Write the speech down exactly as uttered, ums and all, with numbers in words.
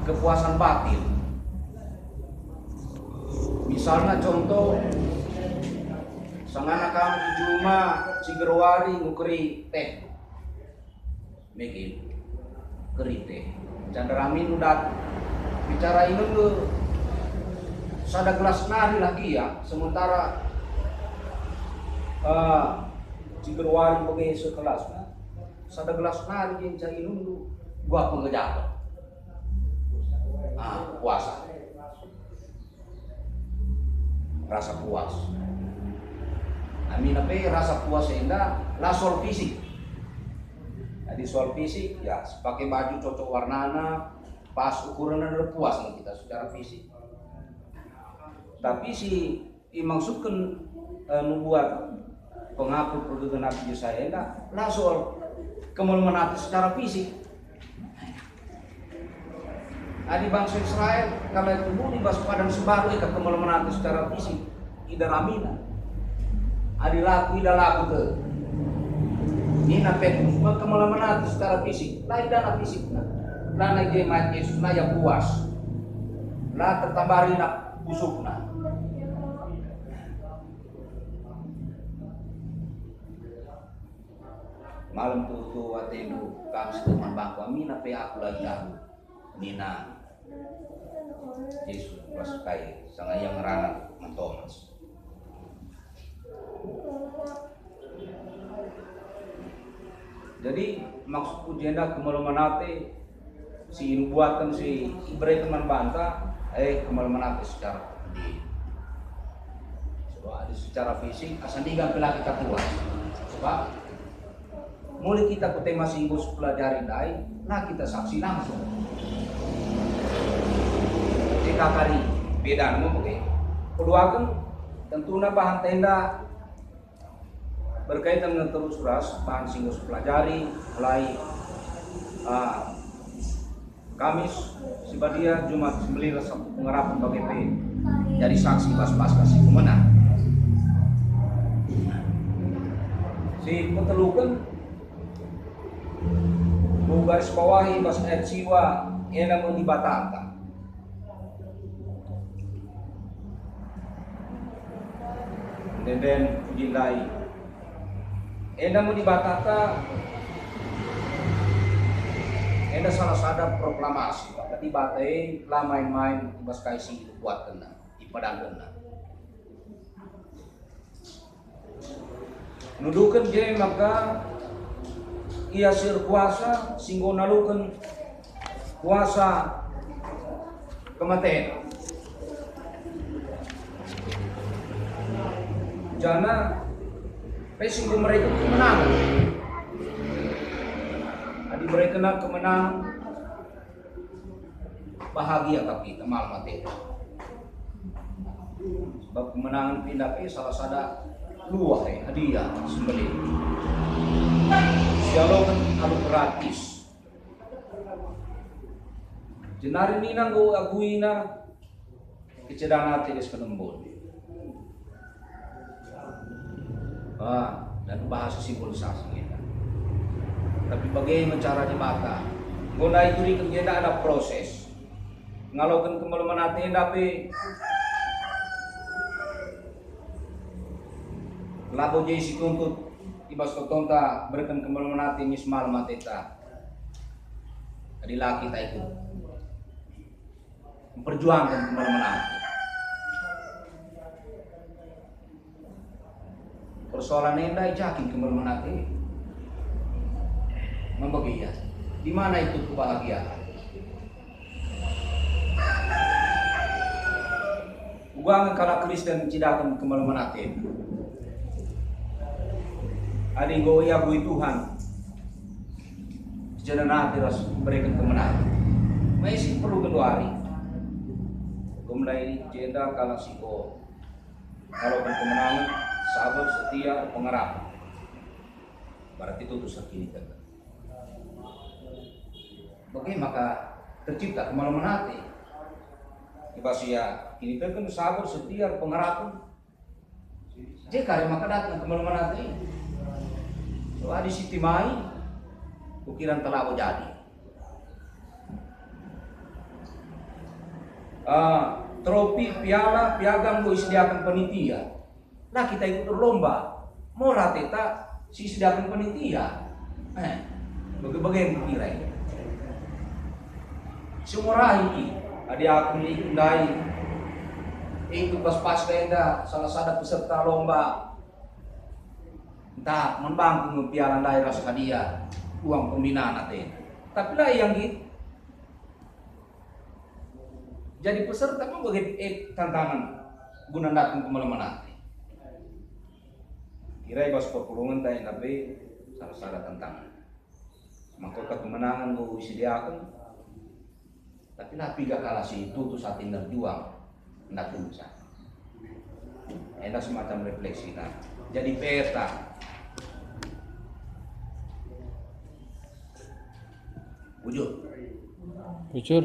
kepuasan batin. Misalna contoh, sangana kam i juma ciger wari ngukeri teh. Megi keri teh. Canderamin udat bicara inun tu sada gelas nari lah gia, sementara, eh, ciger wari bage segelas, nah, sada gelas nari ngenca inun tu dua penggejapen. Ah, puasa. Rasa puas. Aminna pe rasa puas enda la soal fisik. Jadi soal fisik, ya, si pake baju cocok warnana, pas ukuranna, puas nge kita secara fisik. Tapi si imaksudken, eh, nubuat pengakut pergegen Nabi Yesaya enda la soal kemalemen ate secara fisik. Adi bangsa Israel kalak tubuni bas padang si mbaru e ka kemalemen ate secara fisik, idah ramina. Adi laku, idah laku te. Nina Petrus, "Kemalemen ate secara fisik, la idahna fisikna. La nai je mait Jesus, la ia puas. La tertambarina pusuhna." Malem tuhu-tuhu atendu, kam si tek man bangku, aminna pe aku la idahu, nina Jesus ras kai sanga ia ngerana man Tomas. Jadi, maksudku jenda kemalemen ate si inubuatken, si ibereken man banta, eh, kemalemen ate secara pendi. Sebab adi secara fisik, asa ndigan pe la kita puas. Sebab mulai kita ku tema si enggo sipelajari ndai, la kita saksi langsung. Cekakari bedana me bage. Peduaken, tentuna bahan tenda berkaitan dengan terus ras bahan si enggo sipelajari, mulai, ah, Kamis si Badia, Jumat si Mbelin ras Sabtu Pengarapen bage pe jadi saksi bas Paskah si pemena. Si peteluken, kugaris bawahi bas ayat siwa, enda me Dibatanta. Ende-enden pujin ndai. Enda me Dibatanta, enda salah sada proklamasi maka Dibata e la main-main i bas kai si ibuatkenNa, ipadankenNa. Nuduhken je maka Ia si erkuasa, si enggo naluken kuasa kematen. Janah pe si enggo mereken kemenangen. Adi merekenNa kemenangen, bahagia kap kita, malem ate. Sebab kemenangen pindah pe salah sada luah, eh, hadiah si mbelin. Sialoken alu gratis. Jenari nina enggo aguina, kecedan ate ras kenembon. Ah, dan bahasa simbolisasi kita. Tapi bage me cara Dibata. Enggo ndai ituriken jenda ada proses. Ngaloken kemalemen ate enda pe labo je situntut i bas totonta bereken kemalemen ate mis malem ateta. Adi la kita ikut memperjuangkan kemalemen ate. Persoalan enda i ja kin kemalemen ate? Mambagi ia, di mana ikut kebahagiaan? Uga nge kalak Kristen cidaken kemalemen ate. Adi enggo iagui Tuhan, jenda nate ras mereken kemenangen. Mai si perlu genduari. Gumlai jenda kalak si ko. Kalau berkemenangan, sabar, setia, pengarap. Berarti tutus kiniteken. Bage maka tercipta kemalemen ate. I bas ia kiniteken, sabar, setia, pengharapen. Je kari maka datang kemalemen ate. So adi sitimai, ukiran telabo jadi. Ah, tropi, piala, piagam enggo isediaken panitia. Lah kita ikut erlomba. Mora ateta si isediaken panitia. Eh, bage-bage kukira ini. Sumurahi ki, adi aku ikut ndai. Itu pas-pas ka enda salah sada peserta lomba. Ntah, man bangku nge piala ndai ras hadiah, uang pembinaan atena. Tapi la ia nggit. Jadi peserta me bage, eh, tantangan guna ndaten kemalemen ate. Kira i bas perpulungenta enda pe salah sada tantangan. Mahkota kemenangan enggo isediaken, tapi la piga kalak si tutus ate nerjuang ndatenca. Enda semacam refleksi, nah. Jadi peta. Bujur. Bujur.